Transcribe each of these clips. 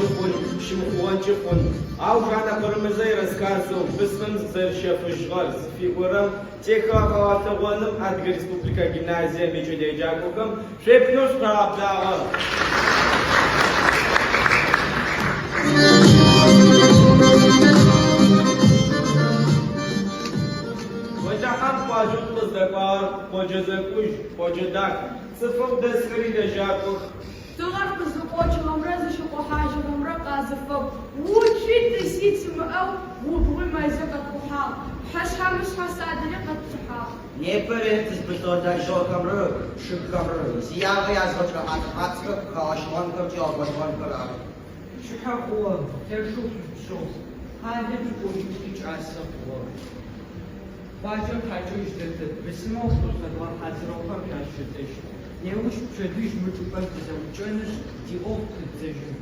Щыхъугъэнкӏи хъун, щымыхъугъэнкӏи хъун, ау Жанэ Къырымызэ ирассказэу Бысымым зызэрищэфыжьыгъэр зыфиӏорэм техыгъэ къэгъэлъэгъоным Адыгэ республикэ гимназием икӏэлэеджакӏохэм шъуеплъынэу шъукъырагъэблагъэ. Олахьэм къуаджэу тыкъыздэкӏуагъэр къоджэ зэкӏужь, къоджэ дах, цӏыфэу дэсхэри лэжьакӏох. Тыгъэр къызыкъокӏыгъэмрэ зыщыкъохьажьыгъэмрэ къазыфагу уцуи тӏыси тимыӏэу губгъуи мэзи къэткӏухьагъ, пхъэшъхьэ-мышъхьэ садэри къэтплъыхьагъ. Непэ ренэу тызпылъыгъэ лэжьыгъэхэмрэ чъыгхэмрэ зиягъэ язгъэкӏырэ хьацӏэ-пӏацӏэхэр къыхэгъэщыгъэнхэмкӏэ гъэкӏотыгъэнхэр ары. Пчыхьэ хъугъэ, лъэшэу шъупшъыгъ, къалэм шъукӏожьынэуи кӏасэ хъугъэ. Къуаджэм хьакӏэщ дэтэп, бысымэу къышъуфэдгъэхьазырыгъэхэм шъуащыдэщт. Неущ пчэдыжь мы чӏыпӏэм тызэӏукӏэнышъ, тиӏоф пыддзэжьын.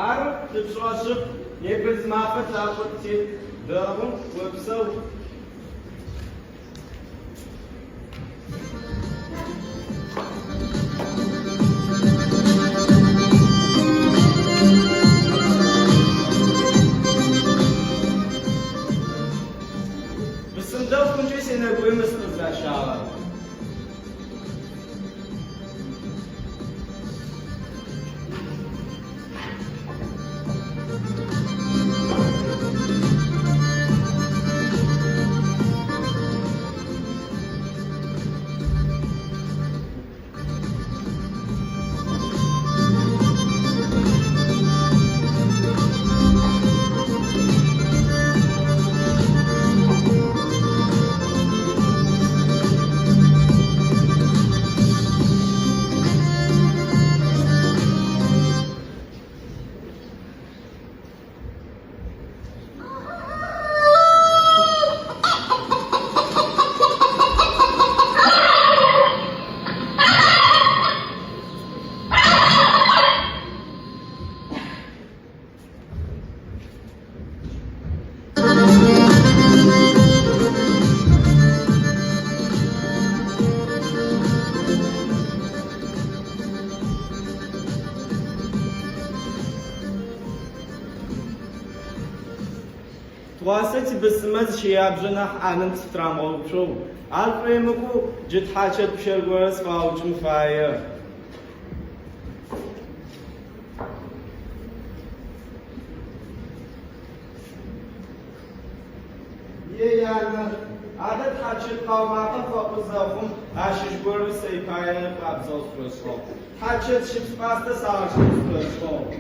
Ары, тыпшъыгъэ шъыпкъ, непэ зымафэ лъакъо тытет, дэгъу, опсэу. Бысым дэгъу хъункӏэ сенэгуе мы сыкъызэращагъэр. Тыгъуасэ тибысыммэ зы щэябжъэ нахь ӏанэм къысфытырамыгъэуцоу, ар шӏоемыкӏоу джы тхьачэт пщэр горэ сфаукӏын фае. Ей, янэ, адэ тхьачэт къау макъэ къэӏу зэхъум, ащыщ горэу сэй пае къабзэу сшӏошӏыгъ. Тхьачэт щыпс-пӏастэ сагъэшхын сшӏошӏыгъ.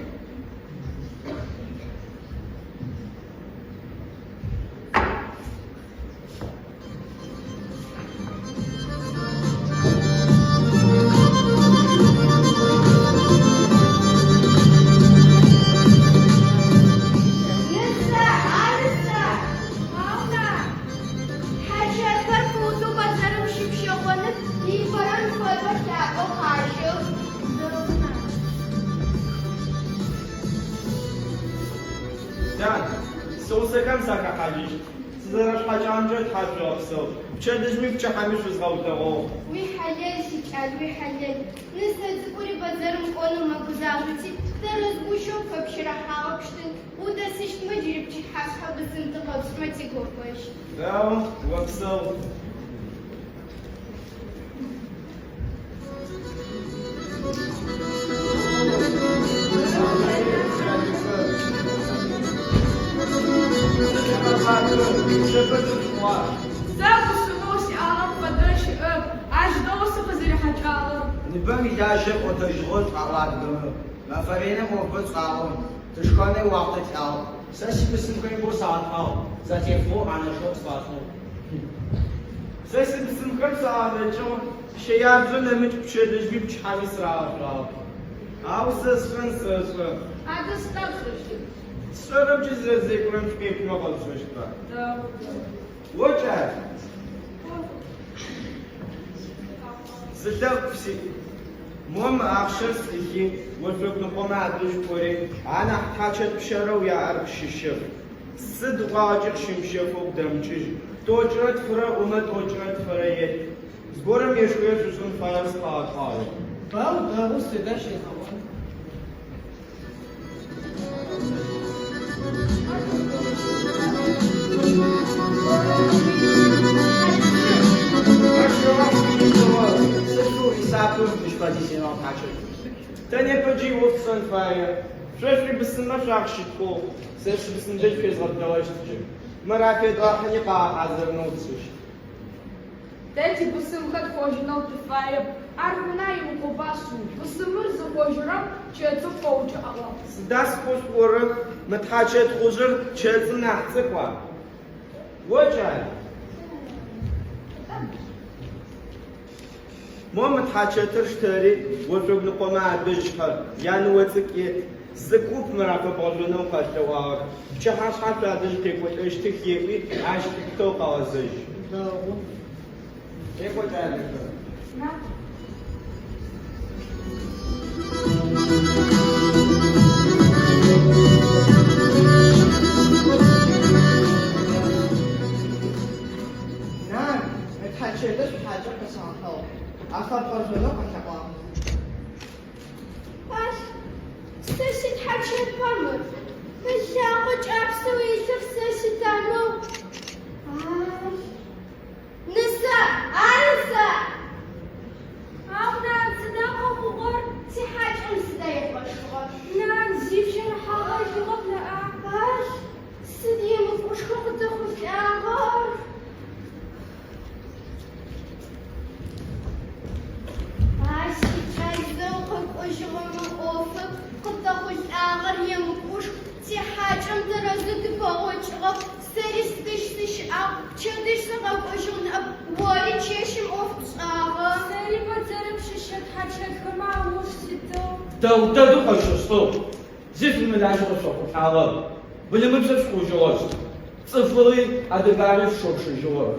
Нысэ, а нысэ! Хьау, нан! Тхьачэтхэр пыутэу бэдзэрым щыпщэкъоным ибэрэм фэдэу лъапӏэу къащэх. Дэгъу, нан. Тян, сигъусэхэм сахэхьажьыщт. Сызэрэшъухьакӏамкӏэ тхьашъуегъэпсэу. Пчэдыжьми пчыхьэми шъузгъэулъэгъугъ. Уихьалэл, сикӏал, уихьалэл. Нысэ цӏыкӏури бэдзэрым кӏонэу мэгузажъоти, тэрэз гущэу пфэпщэрыхьагъэпщтын, удэсыщтмэ джыри пчыхьашъхьэ бысым тыкъэпшӏмэ тигопэщт. Дэгъу, опсэу. Сэ бысымэу сиӏагъэм фэдэ щыӏэп, ащ дэгъоу сыкъызэрихьакӏагъэр. Ныбэм илажьэ пӏотэжьыгъошӏу аӏо адыгэмэ. Мэфэ реным ӏофыбэ тшӏагъэ, тышхэнэу уахътэ тиӏагъэп. Сэ сибысымхэми боу сагъэтхъагъ, зэтефыгъэу ӏанэшхо къысфашӏыгъ. Сэ сибысымхэм сагъэнэкӏыгъ, щэябжъэ нэмыкӏ пчэдыжьми пчыхьэми сырагъэшъуагъэп. Ау сэ сшӏэн сэшӏэ. Адэ сыда пшӏэщтыр? Сшӏэрэмкӏэ сызэрэзекӏорэм шъуеплъымэ къэшъушӏэщтба? Дэгъу, дэгъу. О, кӏал, зы лъэӏу сиӏ. Мо мы ахъщэр сӏыхи, Ошъогуныкъомэ адэжь кӏори, анахь тхьачэт пщэрэу яӏэр къыщыщэф. Сыд ыӏуагъэкӏи къыщымыщэфэу къыдэмыкӏыжь. Тӏокӏырэ тфырэ ӏомэ тӏокӏырэ тфырэ ет. Зыгорэм ешхые шъушӏын фаеу сыкъагъэкӏуагъ. Дэгъу, дэгъу, сыда щезгъэӏон. къызисенэгъэ тхьачэт. Тэ непэ джы ӏоф тшӏэн фае. Шъо шъуибысыммэ шъуакъыщытхъугъ, сэ сибысым дэжь шъуезгъэблэгъэщт джы. Мыр афедгъэхьыни къагъэхьазырынэу тшӏыщт. Тэ тибысымхэр тхъожьынэу тыфаеп. Ар хъуна имыкъуба шъыу. Бысымыр зыхъожьырэм чэцӏыр фэукӏы аӏуагъ. Сыда сӏоу сӏорэр, мы тхьачэтхъужъыр чэцӏым нахь цӏыкӏуа? О, кӏал! Мо мы тхьачэтыр штэри, ошъогу ныкъомэ адэжь хьы, яныо цӏыкӏу ет. Зы куп мыр афэбгъэжъонэу къэлъэгъуагъэх. Пчыхьашъхьэ шъуадэжь къекӏолӏэщтых еӏуи, ащ лъыпытэу къэгъэзэжь. Дэгъу. Некӏо, кӏалэхэр. Нан, мы тхьачэтыр шъхьакӏэ къысахьыгъ. Афэбгъэжъонэу къэлъэӏуагъ. Ащ сэ ситхьачэтба мыр? Ылъакъо кӏапсэу илъыр сэ ситамыгъ. Ай, нысэ, а нысэ! Ау, нан, сыда къэхъугъэр? Сихьакӏэм сыда ебгъэшхыгъэр? Нан, зи пщэрыхьагъэ илъыгъэп ныӏа? Ай, сыд емыкӏушхо къытэхъулӏагъэр? Ай, сикӏал зэу къэкӏожьыгъэмэ ӏофэп, къытэхъулӏагъэр емыкӏушху, тихьакӏэм тэрэзэу тыпэгъокӏыгъэп, сэри сыдэжь сыщыӏагъ, пчэдыжь сыкъэкӏожьыгъ ныӏэп, ори чэщым ӏоф пшӏагъэ. Сэри бэдзэрым щыщэ тхьачэтхэмэ ауж ситыгъ. Дэгъу дэдэу къэшъушӏыгъ. Зи шъуимылажьэу къышъохъулӏагъэп. Былымыпсэ шъухъужьыгъэшъ, цӏыфыгъи адыгагъи шъущыгъупшэжьыгъэп.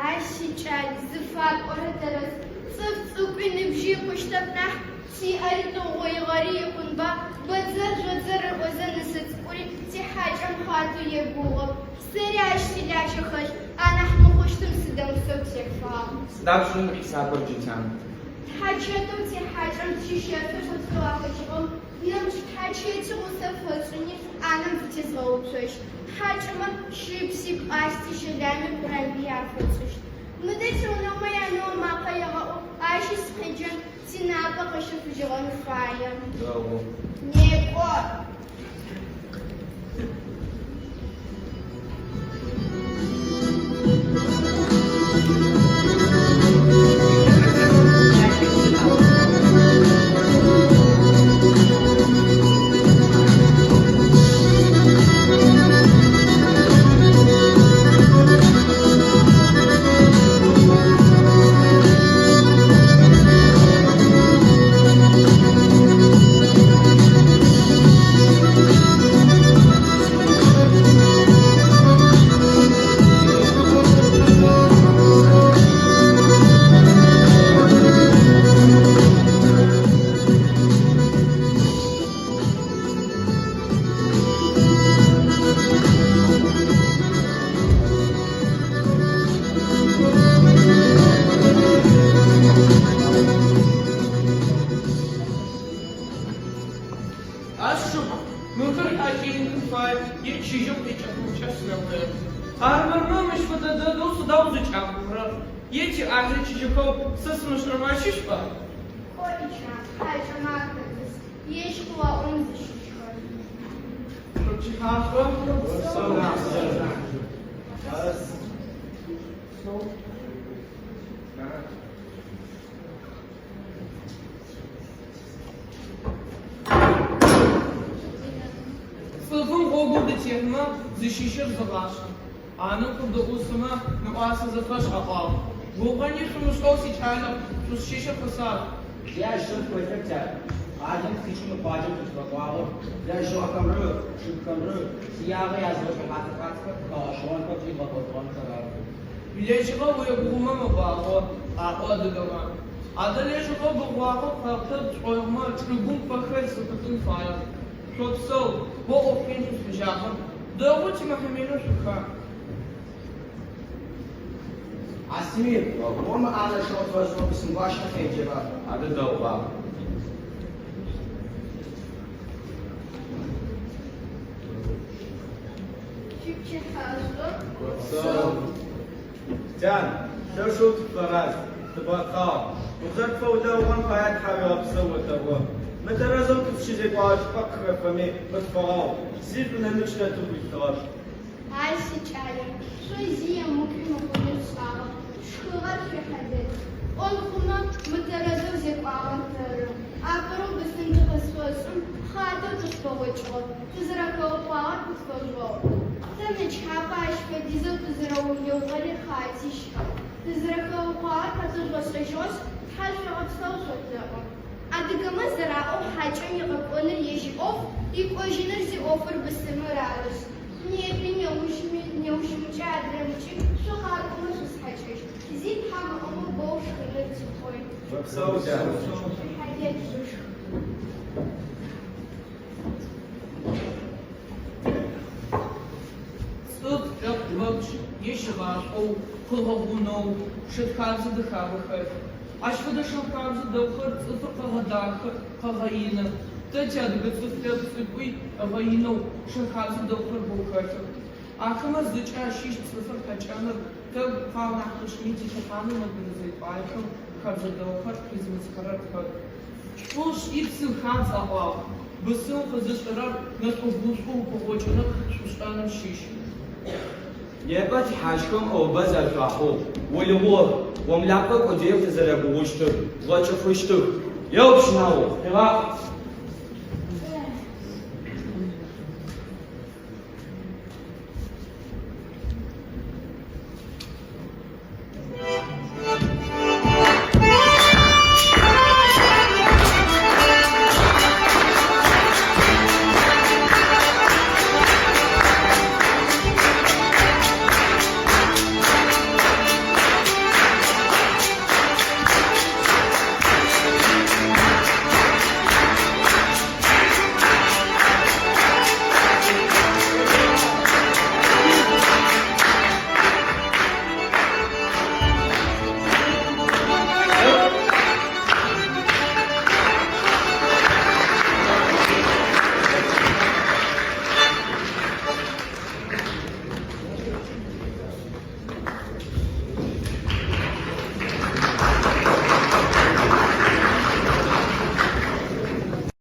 Ай, сикӏал, зыфапӏорэр тэрэз, цӏыф цӏыкӏуи ныбжьи икъущтэп нахь, тиӏэри тыугъоигъэри икъунба, бэдзэр жъодзэр ыӏозэ нысэ цӏыкӏури тихьакӏэм хъатэу егугъугъэп. Сэри ащ силажьэ хэлъ, анахь мыхъущтым сыдэмысэу тефагъ. Сыда пшӏын хьисапыр джы, тян? Тхьачэтэу тихьакӏэм тщищэфи къытфырахыжьыгъэм нэмыкӏ тхьачэти гъусэ фэтшӏыни ӏанэм фытезгъэуцощт. Хьакӏэмэ щыпси, пӏасти, щэлами, къурабыий афэтшӏыщт. Мыдэ тиунэгъо яныо макъэ егъэӏу, ащи сыкъеджэн, синапэ къэщэфыжьыгъэн фае. Дэгъу. Некӏо! Ашъыу, мыхэр хьакӏэнхэ фае е чыжьэу къикӏыгъэмкӏэ сынэӏуеп. Армырмэ мыщ фэдэ дэдэу сыда узыкӏакӏорэр? Е тиӏахьыл чыжьэхэу сэ сымышӏэрэмэ ащыщба? Кӏо, Ичрам, хьакӏэмэ ахэтыс, ежь къыуаӏон зыщыщхэр. Шъупчыхьашӏо? Опсэу нахь. Цӏыфым гъогоу дытетмэ, зыщыщыр зэгъашӏэ. ӏанэм къыбдыӏусымэ, нэӏуасэ зыфэшӏ аӏуагъ. Гугъэни шъумышӏэу сикӏалэх, шъузщыщыр къысаӏу. Зи ащ шъэф хэлъэп, тят. Къалэм тыкъикӏи мы къуаджэм къытфэкӏуагъэр лэжьыгъэхэмрэ чъыгхэмрэ зиягъэ язгъэкӏырэ хьацӏэ-пӏацӏэхэр къыхэгъэщыгъэнхэр ыкӏи гъэкӏодыгъэнхэр ары. Уилэжьыгъэ уегугъумэ мэбагъо, аӏо адыгэмэ. Адэ лэжьыгъэ бэгъуагъэ къэпты пшӏоигъомэ, чӏыгум пӏэ хэлъ зэпытын фае. Шъопсэу, о ӏоф къин шъузфежьагъэр, дэгъоу тимыхьамелэу шъухаӏ. Астемир, о мы ӏанэр шыгъо тфэшӏэу бысымгуащэм къеджэба. Адэ дэгъуба. Шъуипчыхьашӏэ. Опсэу. Тян, лъэшэу тыпфэраз. Тыбгъэхъагъ. Узэрэтфэулэугъэм пае тхьауегъэпсэу отэӏо. Мытэрэзэу тызщызекӏуагъэ чӏыпӏэ къыхэфэми, къытфэгъэгъу. Зи шӏу нэмыкӏ тэ тыгу илъыгъэп. Ай, сикӏалэ, шъо зи емыкӏуи мыхъуни шъушӏагъэп, шъушхыгъэр шъуихьалэл. Пӏон хъумэ, мытэрэзэу зекӏуагъэр тэры. Апэрэу бысым тыкъызшъошӏым, хъатэу тышъупэгъокӏыгъэп, тызэрэхэукъуагъэр къытфэжъугъэгъу. Тэ нычхьапэ ащ фэдизэу тызэрэулэугъэри хъати щыӏэп. Тызэрэхэукъуагъэр къэтэжъугъэшӏэжьыгъэшъ, тхьашъуегъэпсэу шъотэӏо. Адыгэмэ зэраӏоу хьакӏэм икъэкӏоныр ежь иӏоф, икӏожьыныр зиӏофыр бысымыр арышъ. Непи, неущми, неущмыкӏэ адрэмкӏи шъукъакӏомэ шъусхьакӏэщт. Зи Тхьам ыӏомэ боу шхыныр тихъой. Опсэу, тят. Шъуихьалэл шъушх. Цӏыф лъэпкъ пэпчъ ежь ыгъашӏоу, къыгъэгъунэу шэн-хабзэ дэхабэ хэлъ. Ащ фэдэ шэн-хабзэ дэгъухэр цӏыфыр къэгъэдахэ, къэгъэины. Тэ тиадыгэ цӏыф лъэпкъ цӏыкӏуи ыгъэинэу шэн-хабзэ дэгъухэр боу хэлъых. Ахэмэ зыкӏэ ащыщ цӏыфыр хьакӏэныр, тэ гукъау нахь мышӏэми тилъэхъанэ нэбгырэ зэе-тӏуаехэм хэбзэ дэгъухэр къизымысхэрэр тхэт. Шӏу шӏи псы хадз аӏуагъ. Бысым укъызышӏырэр нэшӏо-гушӏоу упэгъокӏыныр шӏушӏэным щыщ. Непэ тихьакӏэхэм ӏэубэ зашӏуахьыгъ, олыгъугъэх, гъомлапхъэ къодыеп тызэрэгугъущтыр, дгъэкӏыфыщтых. Еу, пщынао, къегъаӏу!